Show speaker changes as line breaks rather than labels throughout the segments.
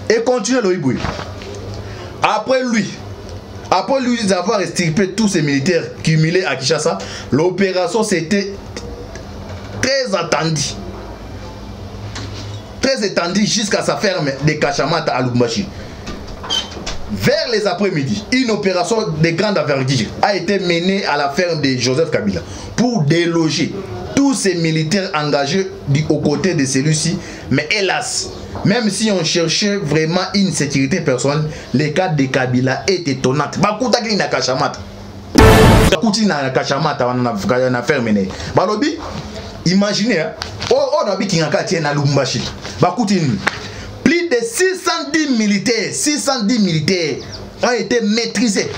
Et continue Loïc Après lui, après lui avoir extirpé tous ces militaires cumulés à Kinshasa, l'opération s'était très attendue. Très étendue jusqu'à sa ferme de Kachamata à Lubumbashi. Vers les après-midi, une opération de grande envergure a été menée à la ferme de Joseph Kabila pour déloger tous ces militaires engagés aux côtés de celui-ci. Mais hélas, même si on cherchait vraiment une sécurité personnelle, le cas de Kabila est étonnant. Bakutaki na Kachamata. Bakuti na Kachamata na ferme ne. Balobi, imaginez, hein, oh, oh, nabi kingaka tie na Lubumbashi. Bakuti plus de 610 militaires, 610 militaires ont été maîtrisés.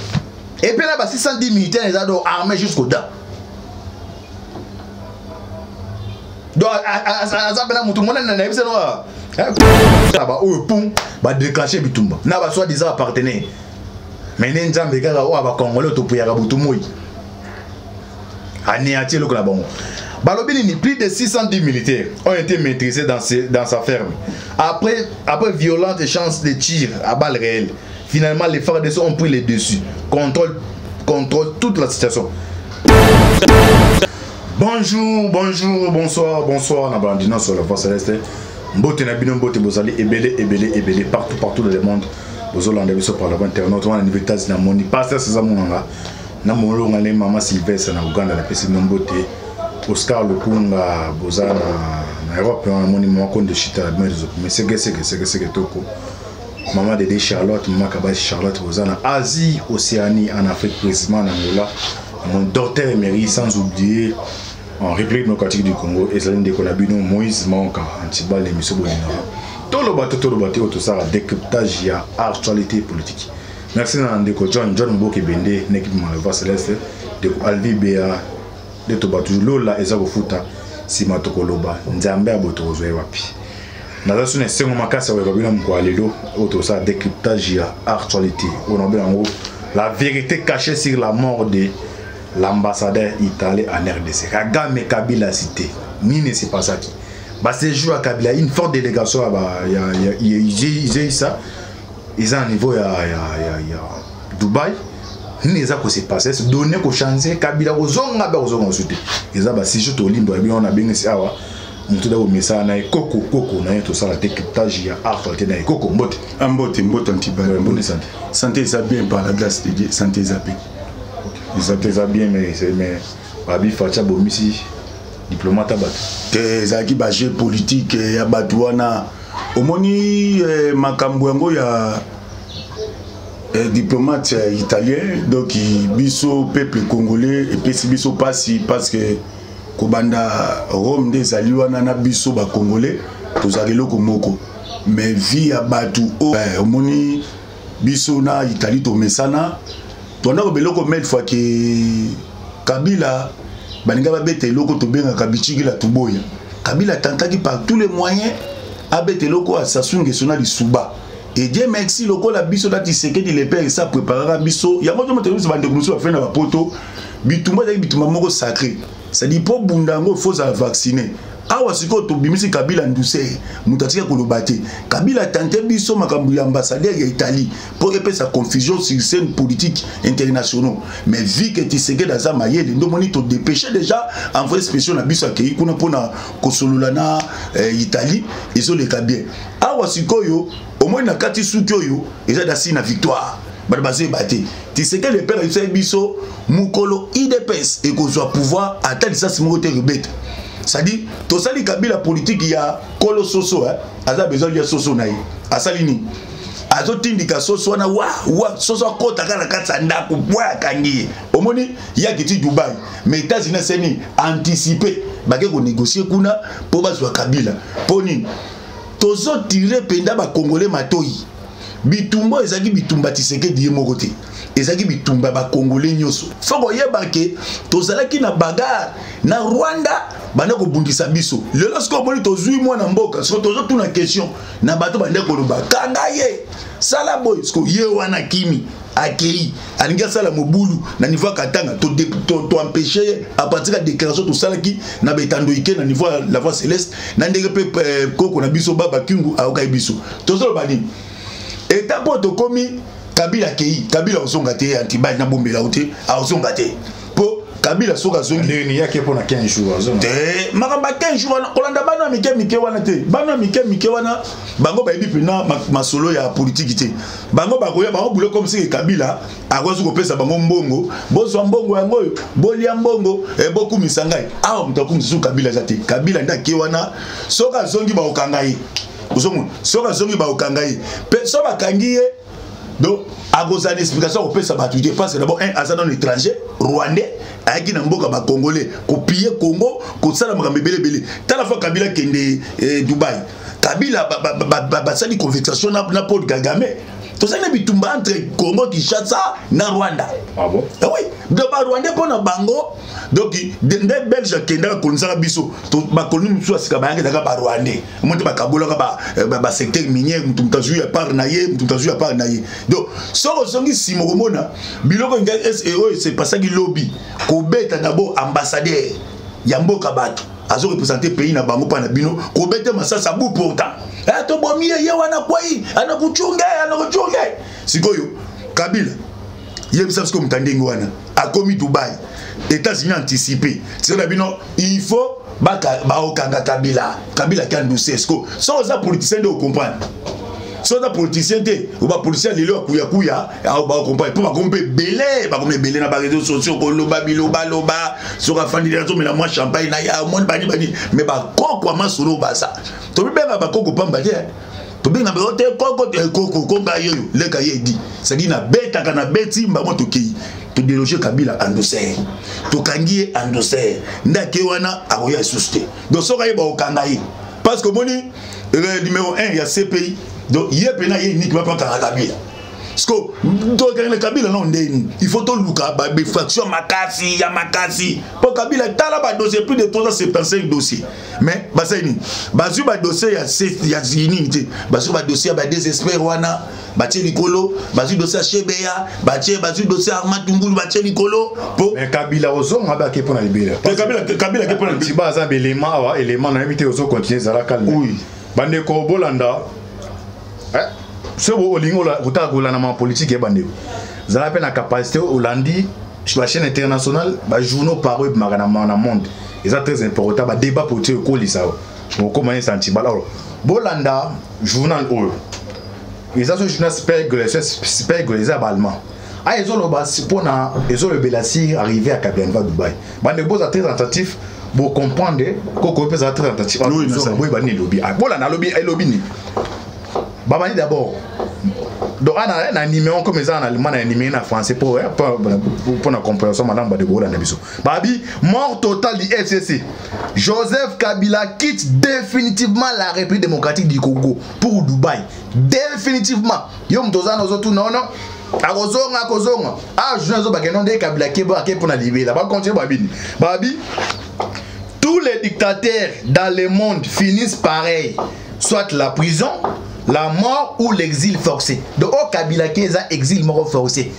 Et puis là, 610 militaires, ils ont armés jusqu'aux dents. Donc, aza pena mutu mona na yebisa no ba oyo pum ba déclencher bitumba na ba soi disant partenaire mais ne nzambe kaka oyo ba congolais topuyaka butu moi anéanti eloko na bango. Balobi nini, plus de 610 militaires ont été maîtrisés dans sa ferme après violente échange de tirs à balles réelles. Finalement, les FARDC ont pris les dessus, contrôle toute la situation. Bonjour, bonjour, bonsoir, bonsoir. Na bandina sur la voie céleste. Mbote na bino, mbote bozali ebele, ebele, ebele partout, partout dans le monde. Bozolanda biso par la voie internet. Wana niveau États-Unis na moni. Pasteur César Monanga. Na molonga le mama Sylvestre na Uganda na pesi mbote. Oscar Lukunga boza na Europe na moni mama Konde Chita na bino réseau. Mais sege sege sege sege toko. Maman Dédé Charlotte, maman Kabashi Charlotte boza na Asie, Océanie, en Afrique précisément en Angola. Mon docteur Emery, sans oublier en République démocratique du Congo, et Zalinde Konabino, Moïse Manka, Antibal, l'émission Bolina. Tolobato, Tolobato, tout ça, décryptage, il y a actualité politique. Merci à Ndeko John, John Mboke Bende, l'équipe Malva Céleste, Ndeko Alvi Bea, de Tobato, Lola, Ezako Futa, Sima Tokoloba, Nzambe Aboto, Zoé Wapi. Naza suna esengo makasi ya koyeba bino mokolo ya lelo oyo tosala décryptage ya actualité oyo na benga yango la vérité cachée sur la mort de l'ambassadeur italien en RDC Kagame Kabila cité. Nini se passaki ba séjour à Kabila, une forte délégation ya ba, ya, ya, ya, ya, ya, ça ils ont un niveau ya, ya, ya, ya Dubaï. Nini eza ko se passer, se donner ko changer Kabila kozonga ba kozonga ensuite eza ba séjour to limbo ya bino na bengisi awa mutu da komesana na ye koko koko na ye tosala décryptage ya actualité na ye koko mbote.
Ah, mbote, mbote antibal.
Ouais, mbote santé.
Santé eza bien par la grâce de Dieu, santé eza bien.
Okay. Santé eza bien mais c'est mais Babi Fatia bomisi diplomate ya bato.
Te ezalaki ba jeu politique ya bato wana. Omoni makambo yango ya diplomate italien, donc biso peuple congolais epesi biso pasi parce que kobanda Rome nde ezali wana na biso ba congolais tozalaka eloko moko. Mais vie ya bato oyo, omoni biso na Italie tomesana, tobanda koba eloko mille fois ke Kabila balinga babeta eloko tobengaka bichikila tuboya. Kabila tentaki par tous les moyens abeta eloko ya Sassou Nguesso na lisuba. Et Dieu merci lokola biso na Tshisekedi le père ça préparera biso. Yango to moto biso bande biso ba fena ba poto. Bitumba ezalaki bitumba moko sacré. C'est-à-dire po bunda yango faut za vacciner. Awa sikoyo tobimisi Kabila nduse, moto atika koloba te. Kabila tente biso makambo ya ambassadeur ya Italie po epesa confusion sur scène politique internationale. Mais vu que Tshisekedi aza mayele, ndo moni to dépêcher déjà envoyé spécial na biso akei kuna pona kosolola na Italie, ezoleka bien. Awa sikoyo omoni na kati suki oyo eza dasi na victoire. Bato bazoyeba te. Tshisekedi le père ayebisaki biso mokolo IDPS ekozwa pouvoir ata lisasi moko te rebeta. C'est-à-dire, tosali Kabila politique ya kolo soso, hein, aza besoin ya soso na ye. Asali nini? Azotindika soso wana wa wa soso akota kaka na kati ya ndako, bwa akangi ye. Omoni ya kiti Dubaï, mais États-Unis seni anticiper bake ko négocier kuna po bazwa Kabila. Po nini? Tozo tirer penda ba Congolais matoyi. Bitumba ezalaki bitumba Tshisekedi ye moko te. Ezalaki bitumba ba Congolais nyonso. Faut koyeba ke tozalaki na bagarre na Rwanda banda kobundisa biso. Lelo sikoyo omoni tozwi mwana mboka, sikoyo tozotuna question na bato banda koloba kanga ye, sala boye, sikoyo ye wana kimi. Akei, alingi asala mobulu na niveau ya Katanga, toempêche ye à partir ya déclaration tosalaki na betando ike na niveau ya La Voix Céleste, na ndenge mpe koko na biso Baba Kyungu ayokaki biso. Tozoloba nini? Étape oyo tokomi, Kabila akei, Kabila ozonga te. Antibali nabombela yo te, azonga te, mpo Kabila soki azongi
Ndenge yaki mpona 15 jours, azonga
te. Makambo ya 15 jours wana, kolanda bana ya mike mike wana te. Bana ya mike mike wana, bango bayebi mpena masolo ya politiki te. Bango bakoya, bango bule comme si Kabila akoki kopesa bango mbongo: "Bozwa mbongo yango oyo, bolia mbongo, bokumisa ngai awa." Moto akumisa su Kabila aza te. Kabila nde ake wana, soki azongi bakokanga ye. Ozomona, soki azongi bakokanga ye, mpe so bakangi ye, donc akozala na explication akopesa bato te, parce que d'abord, un, aza nano étranger rwandais, ayaki na mboka bacongolais kopiller Congo, kosala makambo ebele ebele. Tala fa Kabila kende Dubai. Kabila basali conversation na Paul Kagame. Tozali na bitumba entre Congo Kinshasa na Rwanda.
Ah bon?
Eh oui, donc barwandais, mpo na bango, donc nde Belge akendaka kolonisaka biso, bakoloni mosusu ya sika bayaki, ezalaka barwandais. Omoni te bakabolaka basecteur minière, motu moto azwi ya part na ye, motu moto azwi ya part na ye. Donc soki ozongi nsima, okomona biloko oyo sepasaki lobi, kobeta d'abord ambassadeur ya mboka, bato azoreprésente pays na bango, mpa na bino kobeta masasi à bout portant, tobomi ye, ye wana kwei, anakuchunge, anakuchunge. Sikoyo Kabila, yebisa sikoyo, moto ndenge wana akomi Dubai, États-Unis anticipé tika na bino, il faut baokanga Kabila. Kabila ki anduse. Siko soki oza politicien nde ocomprendre, soki oza politicien te, bapoliticien lelo ya kuyakuya baocomprendre, mpo bakomi mpe ebele, bakomi ebele na baréseaux sociaux koloba bilobaloba. Soki afandi, azomela mwa champagne na ya omoni bani bani, mais bakoko ya masolo baza, tobibenga bakoko pamba te. Tobenga bango te koko te, koko konga ye oyo leka ye edi, c'est-à-dire nabetaka na beti mbango. Tokei todéloge Kabila en douceur, tokangi ye en douceur, nde ake wana, akoya lisusu te. Donc soki ayeba kokanga ye, parce que omoni numéro 1 ya CPI, donc ye mpena ye unique bapakanga Kabila. Siko tokangela Kabila nao ndeni? Il faut toluka bainfraction makasi ya makasi, mpo Kabila, tala badossier, plus de 375 dossier. Mais basali nini? Bazwi badossier ya nini te, bazwi badossier ya badésespère wana, batie likolo. Bazwi dossier ya Chebeya, batie. Bazwi dossier ya Armand Tungulu, batie likolo,
po Mais Kabila ozonga, abe ake mpo na libela.
Kabila ake mpo na
Tiba aza belema awa, élément nayebi te, ozocontinue, ezala calme.
Oui.
Bandeko, bolanda, soki olingi kotala kolanda ma politique ya bandeko, zala mpe na capacité olandi bachaîne internationale, bajournaux paro ebimaka na monde, eza très important. Badébat politique ekolisa okóma ye santibal. Alors bolanda journal oyo, eza so journal Spiegel, Spiegel eza baallemand. Aya ezoloba mpona ezolobela sur arrivé ya Kabila va Dubai. Bandeko, boza très attentif, bocomprendre koko mpe ezala très attentif, boyeba nini elobi. Bolanda, alobi, elobi nini? Babandi d'abord, donc ana na numéro comme eza na allemand, na numéro na français po na compréhension malamu. Bandeko, bolanda biso. Babi: "Mort totale du FCC, Joseph Kabila quitte définitivement la République démocratique du Congo pour Dubaï." Définitivement. Yo moto oza na ozotuna ono akozonga, akozonga. Ah, journal ezobakende nde Kabila akeba, ake mpona libela. Bacontinue, babini, babi: "Tous les dictateurs dans le monde finissent pareil, soit la prison, la mort ou l'exil forcé." Donc oyo Kabila ke eza exil moko forcé,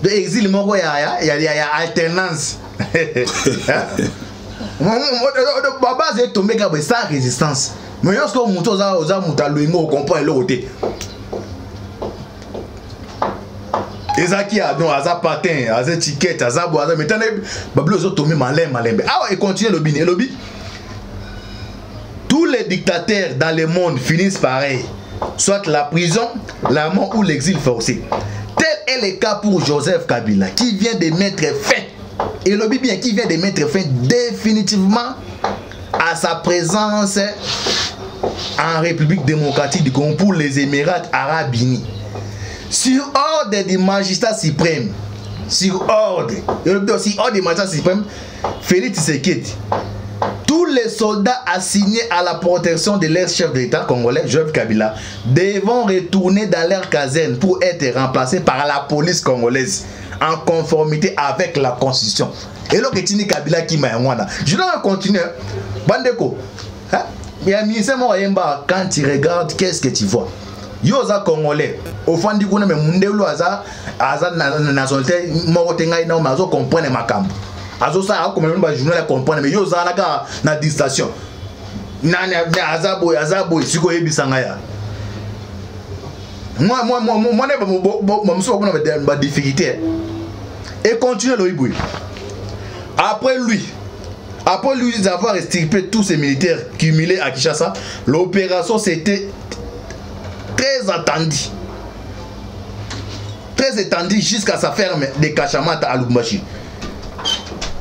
donc exil moko ya alternance. Babase etombe kaka boye sans résistance. Mais yo soki moto oza moto alongi, ocomprendre eloko te. Ezalaki ya non, aza patin, aza étiquette, aza bo, aza metana babilo, ezotombe malembe malembe. Awa econtinue, elobi nini? Elobi: "Tous les dictateurs dans le monde finissent pareil, soit la prison, la mort ou l'exil forcé. Tel est le cas pour Joseph Kabila qui vient de mettre fin", elobi bien, "qui vient de mettre fin définitivement à sa présence en République démocratique du Congo pour les Émirats arabes unis. Sur ordre du magistrat suprême", sur ordre du magistrat suprême Félix Tshisekedi, "tous les soldats assignés à la protection de l'ex-chef de l'État congolais, Joseph Kabila, devront retourner dans leur caserne pour être remplacés par la police congolaise en conformité avec la Constitution." Eloko etindi Kabila kima yango wana. Je dois continuer. Bandeko, hein? Il y a ministère moko ayemba: "Quand tu regardes, qu'est-ce que tu vois?" Yo oza congolais, ofandi kuna, mais mundelu aza aza na nationalité moko te. Ngai nao, mais azo comprendre makambo azosala, akomela bino bajournal ya comprendre, mais yo ozala kaka na distraction. Nani aza boye, aza boye? Sikoyo oyebisa ngai ya mwana bamosusu bakona badifficulté et continue loyi boye. Après lui avoir extirpé tous ces militaires cumulés à Kinshasa, l'opération s'était très attendue, très étendue jusqu'à sa ferme de Kachamata à Lubumbashi.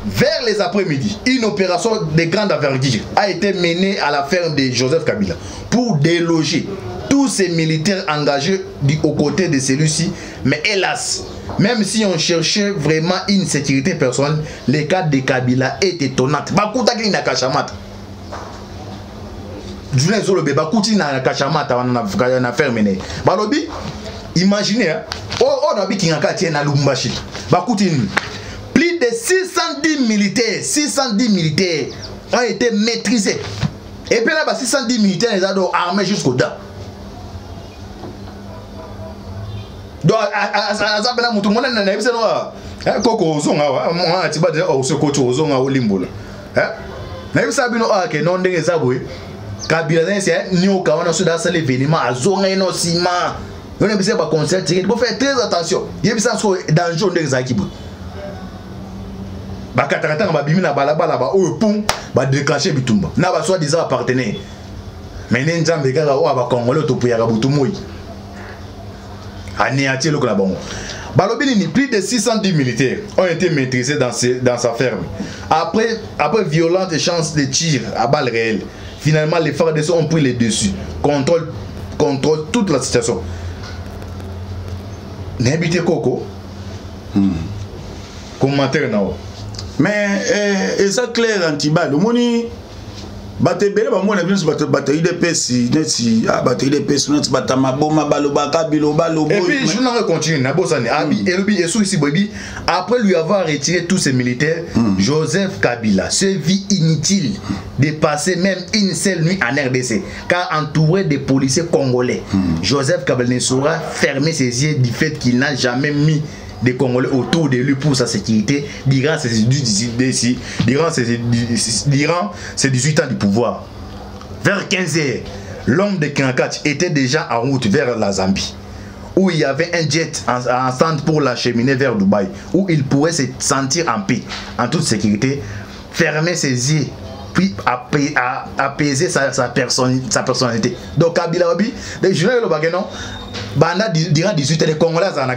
Vers les après-midi, une opération de grande envergure a été menée à la ferme de Joseph Kabila pour déloger tous ces militaires engagés aux côtés de celui-ci. Mais hélas, même si on cherchait vraiment une sécurité personnelle, le cas de Kabila est étonnant. Bakutaki na Kachamata. Journée ezolobe bakuti na Kachamata wana na ferme ne. Balobi, imaginez, hein, oyo nabi kingaka tie na Lubumbashi. Bakuti nini? Plus de 610 militaires, 610 militaires ont été maîtrisés. Et puis là, bah, 610 militaires, ils ont armés jusqu'aux dents. Donc, aza mpena motu mona na yebisa no koko ozonga awa mwana tiba deja osokoti ozonga olimbola. Nayebisa bino awa ke no ndenge eza boye, Kabila aza nesi nioka wana. Soki asala événement, azonga ye no nsima. Yo nayebisa baconseil tiré, bo faire très attention. Yebisa soko danger ndenge ezalaki boye, bakataka ntango babimi na balabala, baoyo pum badéclenche bitumba na basoi-disant bapartenaire. Mais ne Nzambe kaka oyo bacongolais topuyaka butu moi anéanti eloko na bango. Balobi nini? Plus de 610 militaires ont été maîtrisés dans sa ferme après violente échange de tirs à balles réelles. Finalement, les FARDC ont pris les dessus, contrôle toute la situation. Nayebi te koko. Commentaire na o.
Mais eza clair, antibal. Omoni bato ebele bamona biso bato, bato UDPS neti bato UDPS neti bato maboma, balobaka biloba lobo.
Et puis journal continue nabosani abi elobi esukisi boyebi: après lui avoir retiré tous ses militaires, Joseph Kabila se vit inutile de passer même une seule nuit en RDC, car entouré de policiers congolais, Joseph Kabila ne saura fermer ses yeux du fait qu'il n'a jamais mis des Congolais autour de lui pour sa sécurité durant ses 18 ans du pouvoir. Vers 15 heures, l'homme de Kingakati était déjà en route vers la Zambie, où il y avait un jet en stand pour l'acheminer vers Dubaï, où il pourrait se sentir en paix, en toute sécurité, fermer ses yeux, puis apaiser sa personnalité. Donc Kabila Obi, les journaux non, banda durant 18 ans, les Congolais azala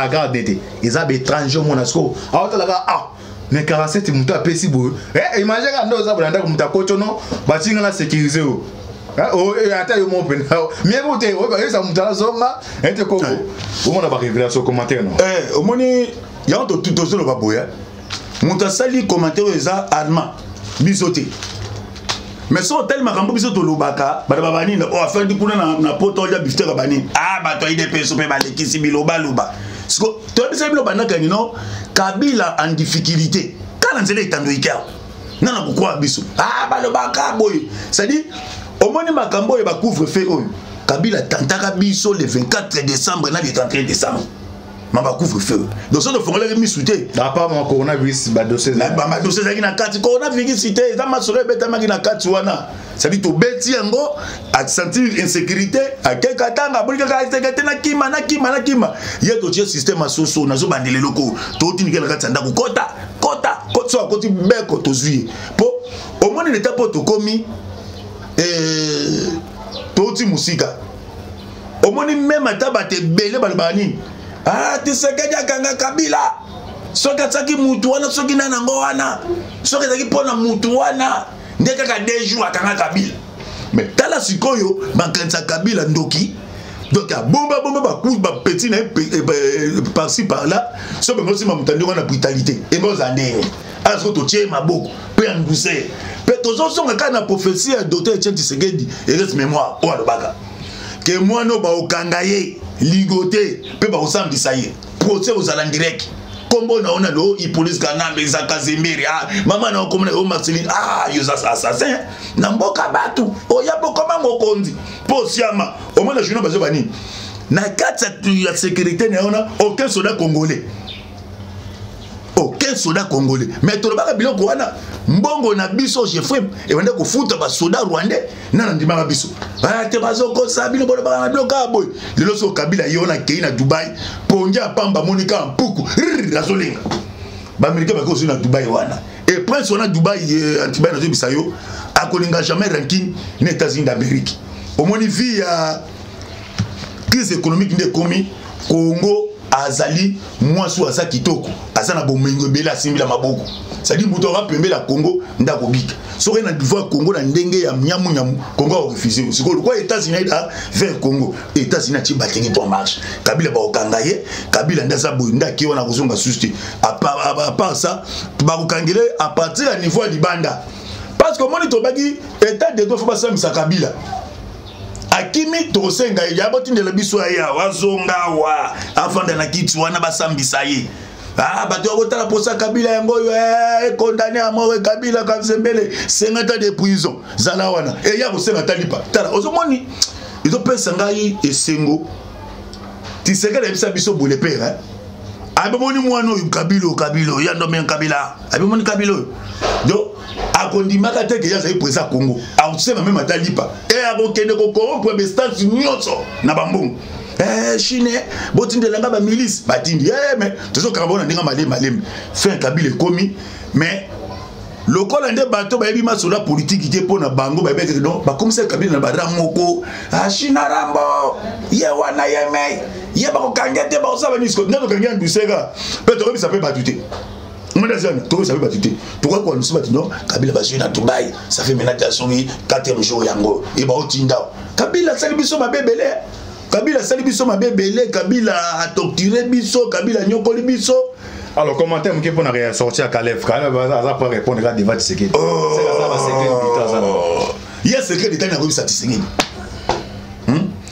garde te, eza baétranger. Omona sikoyo aotalaka, ah, mais 47 moto apesi boye. Imagine kaka nde oza boye na ndako, moto akoti ono, batinga na sécurise o ata yo mo mpena miebi te, oyebisa moto azonga ete koko omona barévélation. Commentaire no.
Omoni yango, tozoloba boye, moto asali commentaire oyo eza allemand, biso te. Mais so otali makambo biso tolobaka, bato babanini oyo afandi kuna na poto, olia bifteck, banini, ah, bato ya UDPS mpe balekisi bilobaloba. Siko toyebisa bino bandaka nino Kabila en difficulté kala nzela etando ike awa nana kokwaa biso, ah, balobaka boye. C'est-à-dire omoni makambo oyo bacouvre-feu oyo Kabila tantaka biso le 24 décembre na le 31 décembre ma bacouvre-feu. Donc so tofongolaki misu te.
Apparemment coronavirus, badossier.
Badossier ezalaki na kati, coronavirus te, eza masolo ebetamaki na kati wana. C'est-à-dire tobeti yango, asentir insécurité, akeka tanga aboli kaka te, nakima, nakima, nakima. Ye totie système asoso, nazobandela eloko totindike na kati ya ndako, kota kota so akoti beko, tozwi ye. Mpo omoni leta, mpo tokomi touti mosika. Omoni même ata bato ebele balobaka nini? Ah, Tisekedi akanga Kabila, soki atiaki mutu wana, soki nani yango wana, soki ezalaki mpo na mutu wana nde kaka 2 jours akanga Kabila. Mais tala sikoyo makanisi ya Kabila, ndoki. Donc abomba bomba baku bapeti na ye par-ci par-là, so bango nsima moto andeko na brutalité eboza ndenge ala. Soki totie maboko mpe ya nguse mpe tozosonga kaka na prophétie ya docteur Etienne Tshisekedi, heureuse mémoire, oyo alobaka ke mwana oyo baokanga ye ligo te mpe bakosambisa ye, procès ozala direct. Kombo na ona lo Hippolyte Kanambe eza Kazembere. Ah, mama na kombo na yo Marceline. Ah, yo za assassin. Na mboka batu. Oya bokoma mokonzi. Po siama. Omona journal bazo bani. Na kati ya sécurité na ona aucun soldat congolais. Aucun soldat congolais. Mais tolobaka biloko wana mbongo na biso Jeffrey ebanda kofuta ba soldats rwandais na ndimaka biso. Ah te bazokosa bino bolobaka na biloko ya boye. Lelo so Kabila ye wana akei na Dubai, pongi ya pamba monika mpuku, azolenga. Ba américains bakoki na Dubai wana. Et prince wana Dubai antibai nazobisa yo akolinga jamais ranking na États-Unis d'Amérique. Omoni vie ya crise économique nde ekomi Congo azali mwasi oyo aza kitoko aza na bomengo ebele asimbila maboko c'est-à-dire moto akoka pembela Congo nde akobika soki na voir Congo na ndenge ya nyamunyamu Congo akorefuse sikoyo lokola États-Unis a vers Congo États-Unis atie bateli to en marche Kabila bakokanga ye Kabila nde aza boye nde ake wana akozonga susu te à part ça bakokangele à partir ya niveau ya libanda parce que omoni tobaki état de droit fo basambisa Kabila akimi tokosenga ye ya botindela biso aye awa azonga awa afanda na kiti wana basambisa ye ah bato ya kotala posa Kabila yango oyo ekondane ya mort Kabila Kazembele 50 ans de prison zala wana eya kosenga talipa tala ozomoni ezopesa ngai esengo Tshisekedi ayebisa biso boye père abomoni mwana oyo Kabila Kabila ya ndombe Kabila abomoni Kabila oyo donc akondimaka te ke ye azali président Congo akosenga meme ata lipa e akokende kokorrompre bainstance nyonso na bambongo Chine botindela nga bamilice batindi mais tozokanga bona ndenge malemi malemi fin Kabila ekomi mais lokola nde bato bayebi masolo ya politiki te mpo na bango bayebi ete non bakomisa Kabila na bara moko China Rambo ye wana ye mei ye bakokanga te bakosala banini nde tokangi ya nduseka mpe tokoyebisa mpe bato te mwana tokoyebisa mpe bato te tokoki koanuse bato non Kabila bazwi na Dubai ça fait maintenant soki 4e jour yango e baotinda Kabila asali biso mabe ebele Kabila asali biso mabe ebele Kabila atorture biso Kabila anyokoli biso.
Alors, commentaire moke mpona ressortir ya Kalev. Kalev aza pas répondre kaka devant Tshisekedi.
Oh. Ye secret d'état nakoyebisa Tshisekedi.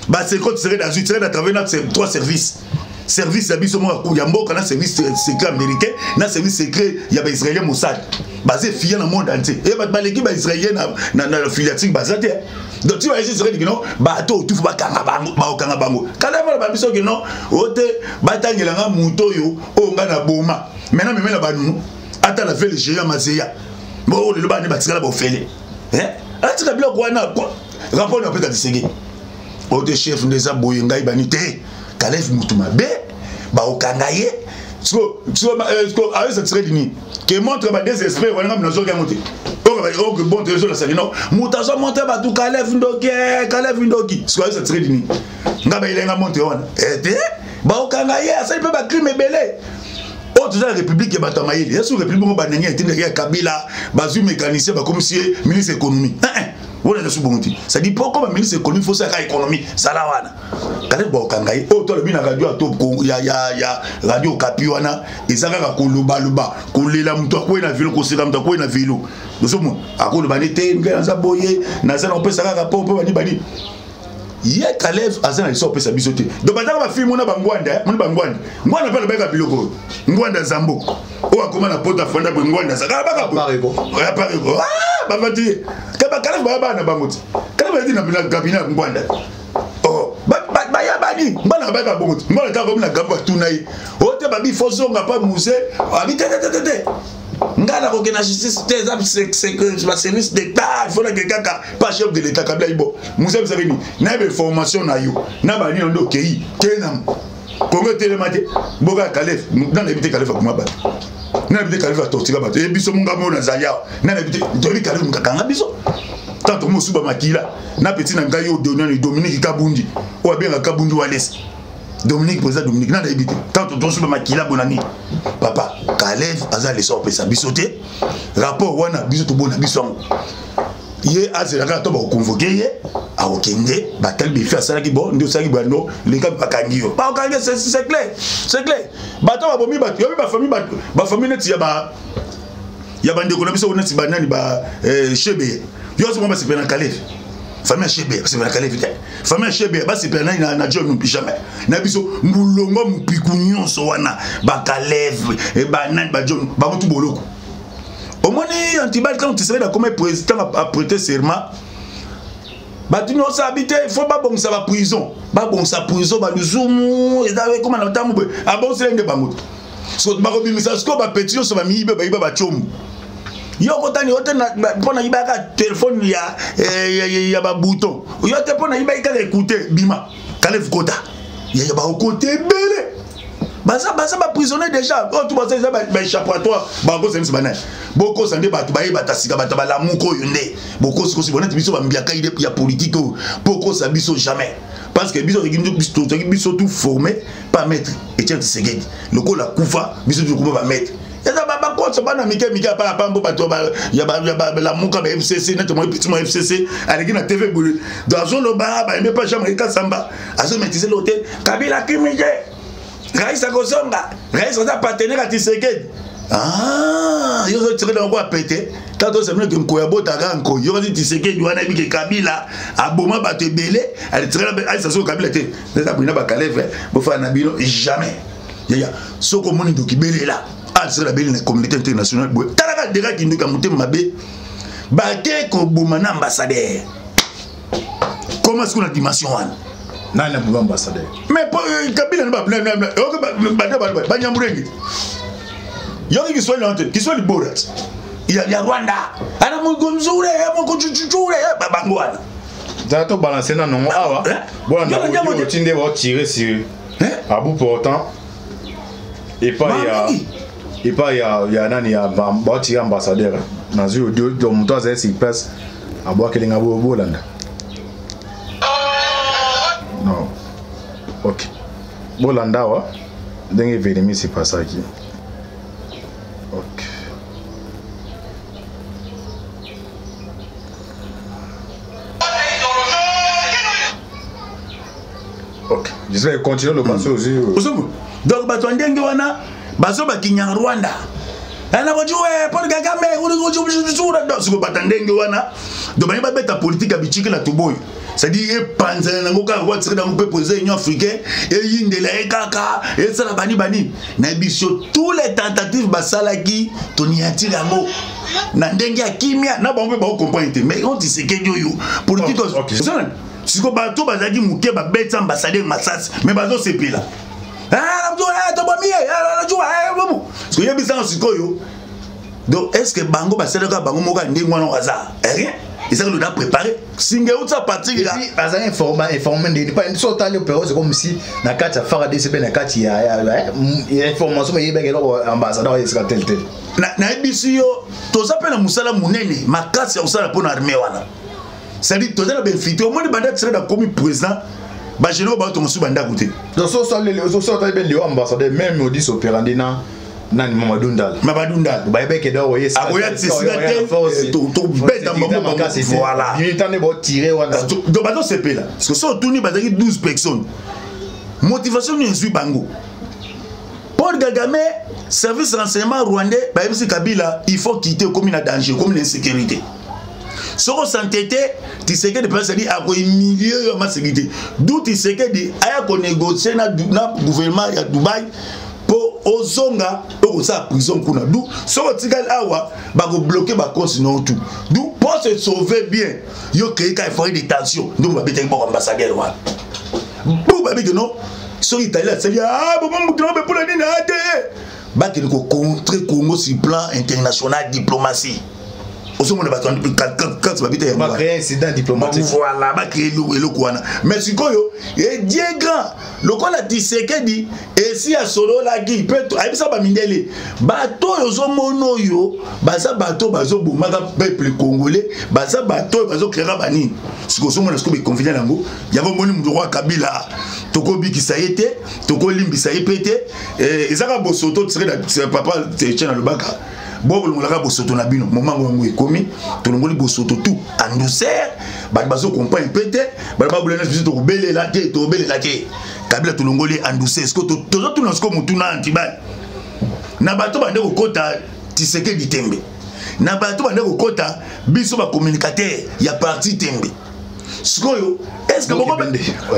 Basecret Tshisekedi azwi Tshisekedi à na trois services. Service ya biso moko ya mboka na service secret américain na service secret ya baisraélien Mossad. Baza efia na monde entier. E bato baleki baisraélien na filiatique baza te. Donc ti bayesi Tshisekedi kino bato otufu bakanga bango bakokanga bango. Kalev aloba biso kino ote batangelanga moto oyo oyo nga na boma maintenant meme na banunu ata na vele géant mazeya bo lelo bana batikala bofele atika biloko wana rapport na peta Tshisekedi oyo te chef nde eza boye ngai bani te Kalev mutu mabe bakokanga ye ayesa Tshisekedi nini ke montre ba désespère wana ngai nazoki yango te oyo bon te ezolasaki no moto azomontre bato Kalev ndoki Kalev ndoki siko ayesa Tshisekedi nini ngai bayelenga montre wana ete bakokanga ye asali mpe bacrime ebele oyo toza na république ya bato ya mayele yesu république bongo banangi etindaki ya Kabila bazwi mécanicien bakomisi ye ministre économie wana eza su bongo te c'est-à-dire mpo okoma ministre économie fo osalaka économie zala wana Kalev bakokanga ye oyo tolobi na radio ato ya radio Okapi wana eza kaka kolobaloba kolela moto akwei na velo koseka moto akwei na velo ozomona akoloba nde te ngai naza boye naza na kopesa kaka po mpo bani bani ye Kalev aza na liso kopesa biso te donc bazaka bafilme mona bangwanda mona bangwanda ngwanda mpe alobaka biloko oyo ngwanda zambo oyo akoma na poto afanda boye ngwanda azaka apareko bavati ye ke bakalev baya bana bango te Kalev ayaki na cabinet ya ngwanda bayabani ngwanda bayaka bongo te ngwanda kaka komi na gambo batuna ye oyo te babi fo zonga pa musée abi te te te te ngai nakokende na justice te eza baservice d'état il faut nake kaka pa chef de l'état Kabila ibo musée bisaki nini nayeba information na yo na banini nde okei te na Kongo etelema te mboka ya Kalev nana yebi te Kalev akoma bato nana yebi te Kalev atortika bato e biso monga moyo nazali awa nana yebi te toyebi Kalev mokakanga biso tant tomosuba makila na peti na ngai oyo nani Dominique Kabundi oyo abengaka Kabundi Walesa Dominique président Dominique nana yebi te tant tosuba makila bonani papa Kalev aza leso apesa biso te rapport wana biso tobona biso yango ye azela kaka to bakoconvoke ye akokende batali befi asalaki bon nde osalaki bando leka bakangi yo bakokangi c'est clair c'est clair bato babomi bato yobi bafamille bato bafamille neti ya ba ya bandeko na biso neti banani ba shebe yo azomona basepela na Kalev. Famille ya Shebeya basepela na Kalev te. Famille ya Shebeya basepela nani na John Numbi? Jamais. Na biso mulongo mupiku nyonso wana bakalev eh, banani ba John bango tu boloko. Omoni antibal ntango Tshisekedi akomi président aprêter serment, bato nyonso abi te fo babongisa baprison, babongisa prison baluzumu eza ekoma na ntango boye, abongisela nde bango so bakobimisa sikoyo bapeti nyonso bamiyibe bayiba bacombo. Yo okotani yo te mpo nayibaka telefone ya, eh, ya, ya, ya babouton yo te, mpo nayibaki kaka ekute bima Kalev kota yaya baokota ebele baza baza baprisonnier déjà oyo tu baza eza baéchappatoire. Bakosa biso banani? Bokosa nde bato bayebata sika, bato balamuka oyo nde bokosikosi boneti biso bambiaka ide ya politike oyo mpo okosa biso jamais, parce que biso tozalaki biso tout formé par maître Etienne Tshisekedi. Lokola kufa, biso tokoma bamaître. Eza bakosa bana mike mike apa apa mpo bato ya balamuka ba FCC neti moi petit moi FCC aleki na TV boye, donc azoloba bayembe pa Jean Marie Kasamba azomaîtrise lo te. Kabila kimi te, rais akozonga, rais aza partenaire ya Tshisekedi. Ah, yo ozotikela yango apete tata osamina ke nkoyi abotaka nkoyi. Yo kasi Tshisekedi wana yebi ke Kabila aboma bato ebele, alitikala alisa soko Kabila te eza boye na bakaleve bofana na bino jamais. Yaya, soki omoni ndoki belela alisala beli na communauté internationale boye, talaka deka kindoki ya motema mabe bake koboma na ambassadeur. Koma sikoyo na dimension wana.
Nani aboma ambassadeur?
Mais Kabila Banyamulenge yoki Kiswahili wana te, Kiswahili borat ya Rwanda ana mugonzure mukuchuchure bango wana.
Zala to balancer na nongo awa bona otinde baotire sur à bout portant epai ya nani ya baotire ambassadeur. Nazwi audio, donc moto azali sur place abwakeli nga, bolanda. Non, ok, bolanda awa ndenge événement epasaki. Ok, ok, j'espère continue loba so ozwi.
Ozomona, donc bato ya ndenge wana bazoba Kinyarwanda anakojuwe Paul Kagame. Siko bato ya ndenge wana, donc bangi babeta politike ya bitiki na toboyi, c'est-à-dire epanzana nango kaka kwa tika nango mpe président Union africaine eyindela ye kaka esala bani bani. Nayebi biso tous les tentatives basalaki, toniatire yango na ndenge ya kimia na bango mpe bakocomprendre te. Mais on Tshisekedi oyo politique siko bato bazalaki moke babeti ambassadeur masasi, mais bazosepela tobomi ye. Yebisanga sikoyo, donc est ce que bango basalaka bango moko ya ndenge wana aza rien, ezaki loda préparé singe euti a partir
ya bazali informé ndeni pa so otali opéro, c'est comme si na kati ya FARDC mpe na kati ya information eyebaki eloko ambassadeur esika tel tel.
Nayebisi yo, toza mpe na mosala monene makasi ya kosala mpo na armée wana, c'est-à-dire toza na bainfiltré. Omoni banda Tshisekedi akomi président, bagénéraux baotonga su bandako te.
Donc so otali mpe leo ambassadeur même modus operandi na nani, Mamadou Ndala.
Mamadou Ndala.
Bayebeke do oye.
Akoya esika te, tobeta bango, voilà.
Unité botire wana.
Donc bazosepela parce que so otuni bazalaki 12 personnes, motivation nini ezwi bango? Paul Kagame, service renseignement rwandais bayebisi Kabila: il faut quitter, okomi na danger, okomi na insécurité. Soki osante te, Tshisekedi mpe asali akohumilie yo ma sécurité. Du Tshisekedi aya konégocie na gouvernement ya Dubai mpo ozonga, okosala prison kuna. Du soki otikali awa, bakobloke bacompte no tout. Du mpo se sauver bien, yo créer ka foyer de tension. Ndongo babetaki boko ambassadeur wana bu babiki no. Soki Italie asali boma mutu na bepona nini ate bakende kocontre Congo sur plan international diplomatie, ozomona bato kati babita
yango incident diplomatique.
Voilà, bacrée eloko wana. Mais sikoyo Dieu grand, lokola Tshisekedi esi asololaki mpe ayebisa bamindele, bato oyo ozomona oyo baza bato bazobomaka peuple congolais, baza bato oyo bazocréaka banini. Sikoyo ozomona sikoyo beconfident yango yango omoni moto roi Kabila, tokobikisa ye te, tokolimbisa ye mpe te. Ezaka bosoto. Tshisekedi, papa Etienne alobaka bo bolongolaka bosoto na bino momango yango ekomi tolongoli bosoto tout en douceur. Bato bazocomprendre mpe te, bato babolela biso tokobelela te, tokobelela te. Kabila tolongoli en douceur. Siko tozotuna siko motuna antibali na bato bande kokota Tshisekedi tembe, na bato bande kokota biso bacommunicateur ya parti tembe. Sikoyo est-ce que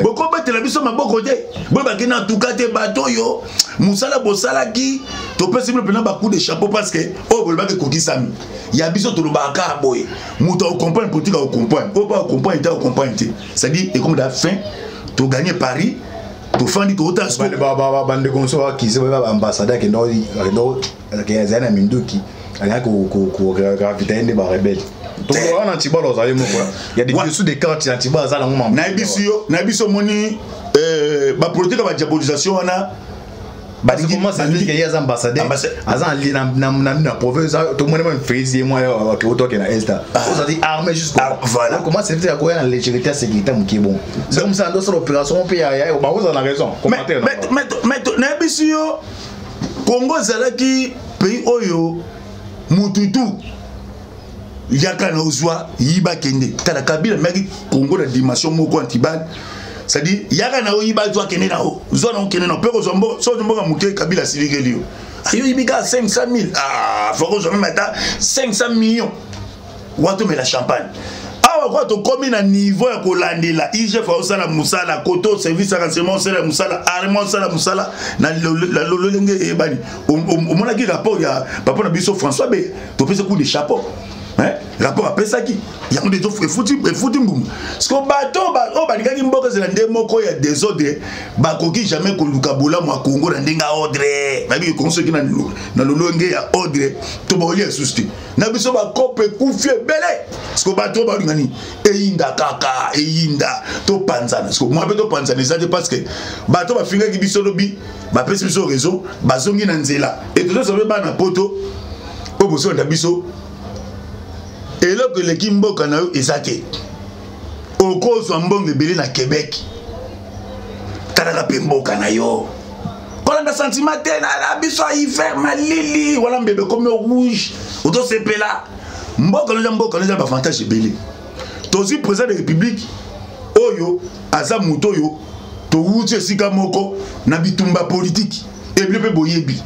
bokobetela biso maboko te? Boyebaki na tuka te, bato oyo mosala bosalaki, topesi bino mpena bacoup de chapeau, parce que oyo bolobaki ekokisami. Ya biso tolobaka kaka boye, moto akocomprendre politique akocomprendre, oyo mpe akocomprendre te akocomprendre te. C'est-à-dire ekomi da fin, toganye Paris, tofandi, tootala.
Bandeko mosusu bakise baambassadeur akende azali na minduki, alingaki koravitailler nde barebelles. Wana Antibal ozali moko ya des dessous des cartes, Antibal aza nango.
Nayebisi yo, nayebisi, omoni bapolitique ya badiabolisation wana.
Ye aza ambassadeur, aza na province, tomoni meme Félix ye mwa otoke na est, ozali armé jusqu'au.
Voilà.
Comment c'est fait akoya na légèreté ya sécurité moke? Bon, c'est comme ça, ndosala opération mpe bakozala na raison.
Commentaire. Nayebisi yo, Congo ezalaki pays oyo mututu yaka na ozwa, yiba, kende. Tala Kabila meki Congo na dimension moko antibal, c'est-à-dire yaka na oyiba, zwa, kende na o zwa na okende na mpe kozwa mboka. So mboka moke, Kabila asilikeli yo, ayo yibi kaka 500 000. Ah, faut kozwa même ata 500 millions, watomela champagne. Awa kwa tokomi na niveau ya kolandela IGF, aosala mosala koto, service ya renseignement osala mosala, armée osala mosala na lolenge eyebani. Omonaki rapport ya papa na biso François Be, topesi coup de chapeau. Rapport apesaki yango nde efuti mbuma. Parce bato oyo balingaki mboka ezala nde moko ya désordre, bakoki jamais koluka bolamu ya Congo na ndenge ya ordre. Bayebi Kongo soki na lolenge ya ordre, to bakolia lisusu te na biso. Bakope ekufi ebele. Parce bato oyo balinga nini? Eyinda kaka, eyinda, topanzana. Parce mwa mpe topanzana eza te, parce que bato bafingaki biso lobi, bapesi biso réseau, bazongi na nzela. E tozosa mpe bana poto oyo bozolanda biso, eloko eleki mboka na yo eza te. Okozwa mbongo ebele na Québec, talaka mpe mboka na yo. Kolanda sentiment te na biso ya hiver, malili wana, mbebe komi rouge, otosepela. Mboka noza, mboka noza baavantage ebele. Tozwi président de République oyo aza moto oyo towuti esika moko na bitumba politike ebele mpe boyebi.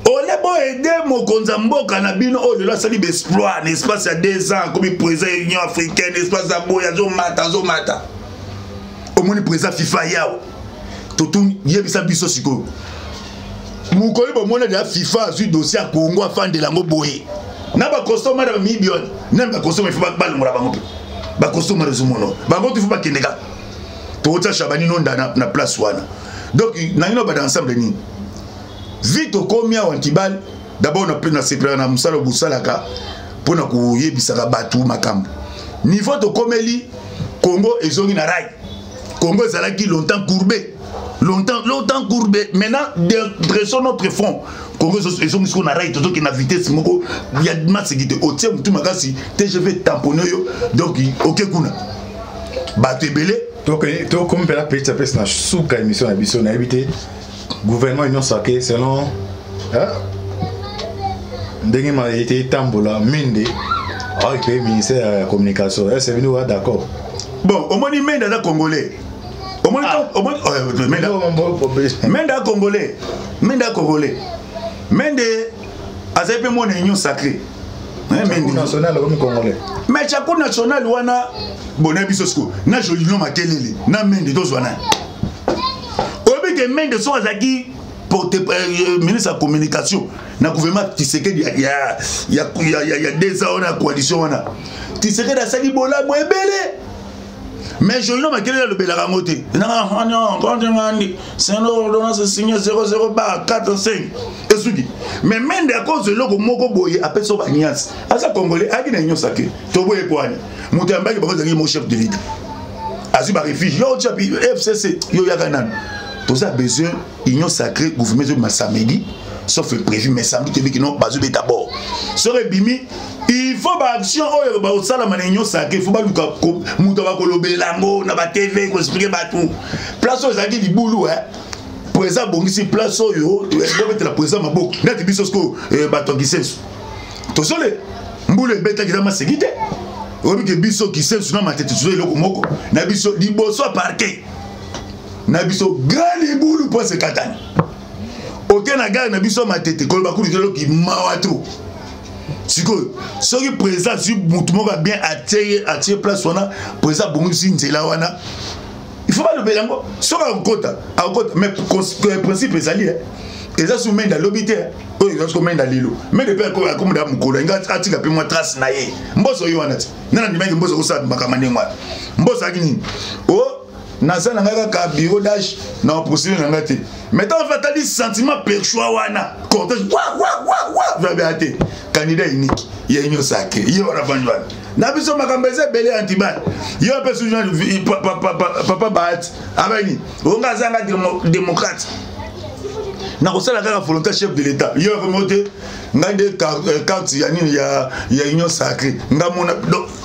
Ole boyede mokonzi ya mboka na bino oyo lelo asali baexploit na espace ya 2 ans, akomi président ya Union africaine, espace ya boye, azomata, azomata. Omoni président FIFA yawo, totuni, yebisa biso sikoyo, mokolo bomona deya FIFA azwi dossier ya Congo, afandela yango boye na bakostoma na bamiyibi wana? Nani bakostoma? Ifo balongola bango mpe bakostoma ezomona bango tu, ifo bakende kaka, tokotia Shabani Nonda na place wana. Donc nangi bada ensemble nini vi tokomi awa Ntibal. D'abord nasepelaka na mosala bosalaka mpona koyebisaka bato makambo. Niveau tokomeli, Congo ezongi na rail. Congo ezalaki longtemps courbé, longtemps, longtemps courbé. Maintenant, dressons notre front. Congo ezongi sikoyo na rail, tozokende na vitesse moko ya maseki te. Otie motu makasi, TGV tamponne yo, donc oke kuna bato ebele.
Tokomi mpena petit apesi na suka émission na biso. Nayebi te, gouvernement union sacrée, selon ndenge ete etambola, Mende aokipe ministère ya communication, est ce bino wa d'accord?
Bon, omoni, Mende aza Congolais. Omoni, omoni Mende aza Congolais, Mende aza Congolais, Mende azali mpe mwana union sacrée.
National okomi Congolais.
Mais Chaku national wana bona biso siko na Jolino Makelele na Mende, tozwa nani? Oyebi ke Mende soki azalaki ministre ya communication na gouvernement Tshisekedi ya 2 ans wana ya coalition wana, Tshisekedi asali bolamu ebele. Mais Jolino Makelele alobelaka yango te. Ngandi ordonnance signé 00/45, esuki. Mais Mende akozwa eloko moko boye, apesi oyo baniance. Aza Congolais, ayaki na nyonso ake toboye kwani moto yambaki bango, ezalaki mo chef de l'État azwi barefuge. Yo otya FCC, yo yaka nano. Toza besoin union sacrée, gouvernement ezobima samedi, sauf prévu. Mais samedi toyebi kino bazobeta bord. Soki ebimi, il faut baaction oyo bakosalama na union sacrée, il faut baluka moto bakolobela yango na batv, koexpliquer bato place oyo ezalaki libulu. Président abongisi place oyo, bobetela président maboko. Neti biso sikoyo bato ya Kisensu, tozole mbula ebetaki, eza maseki te. Oyebi ke biso Kisensu na Matete tozo eloko moko na biso. Liboso ya parquet na biso, grand libulu mpo sekatani, oke na gare na biso ya Matete, koloba kutu eloki mawa trop. Sikoyo soki président azwi motu moko ya bien, atie ye, atie place wana, président abongisi nzela wana, il faut balobela yango. Soki akokota, akokota, mais principe ezali eza su Mende alobi te. Oyo eza siko Mende lelo, Mende mpe akomoda mokolo alingi atika mpe mwa trace na ye. Mboso oyo wana ti nana ndimaki Mboso akosala makambo ndenge wana. Mboso ayaki nini? O naza na ngai kaka bureau d'âge na procédure na ngai te. Mais ntango mpe atali sentiment perchoir wana, cortège wa wa wa wa, vabe te, candidat unique ya Union sacrée ye wana vandi wana na biso. Makambo eza ebele. Antibal yo mpe susu papa Bahati abani onga azanga démocrate, nakosala kaka volonté chef de l'État. Yo akomi te, ngai nde carte ya nini ya Union sacrée, nga mona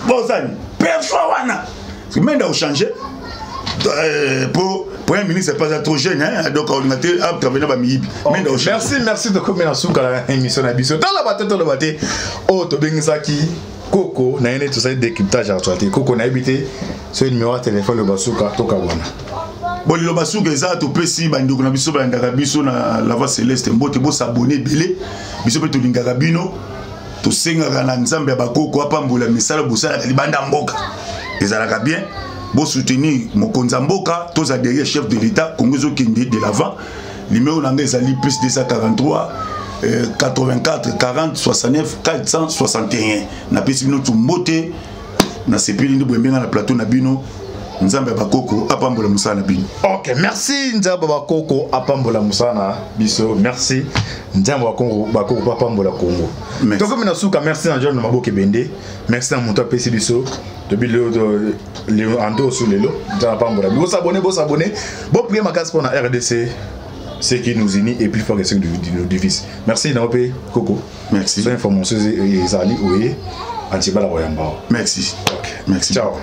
bosani perchoir wana. Mende akochange po premier ministre pas trop jeune, hein, donc olinga te atravaille na bamiyibi.
Mende. Merci, merci. Tokomi na suka na émission na biso. Toloba te, toloba te. Oyo tobengisaki koko na ye nde tosali décryptage ya actualité. Koko, nayebi te so numéro ya telefone, loba suka, tokabwana.
Bon, liloba suka eza topesi bandeko na biso balandaka biso na La Voix Céleste mbote. Bosabone ebele, biso mpe tolingaka bino. Tosengaka na Nzambe ya bakoko apambola misala bosalaka libanda mboka, ezalaka bien. Bosoutenir mokonzi ya mboka, toza derrière chef de l'État, Congo ezokende de l'avant. Numéro na ngai ezali plus 243 84 40 69 461. Napesi bino tumbote, nasepeli nde boyembenga na plateau na bino. Nzambe ya bakoko apambola mosala na bino.
Ok, merci. Nzambe bakoko apambola mosala na biso. Merci. Nzambe bakoko, bakoko apambola Congo. Tokomi na suka. Merci na John Maboke Bende, merci na moto apesi biso tobi lelo ando osu lelo. Nzambe apambola. Bosabone, bosabone, boprie makasi mpona RDC. Ce qui nous unit est plus fort que ce qui nous divise. Merci na mpe koko.
Merci.
So information ezali oye antibala koyamba.
Merci.
Ok.
Merci.
Ciao.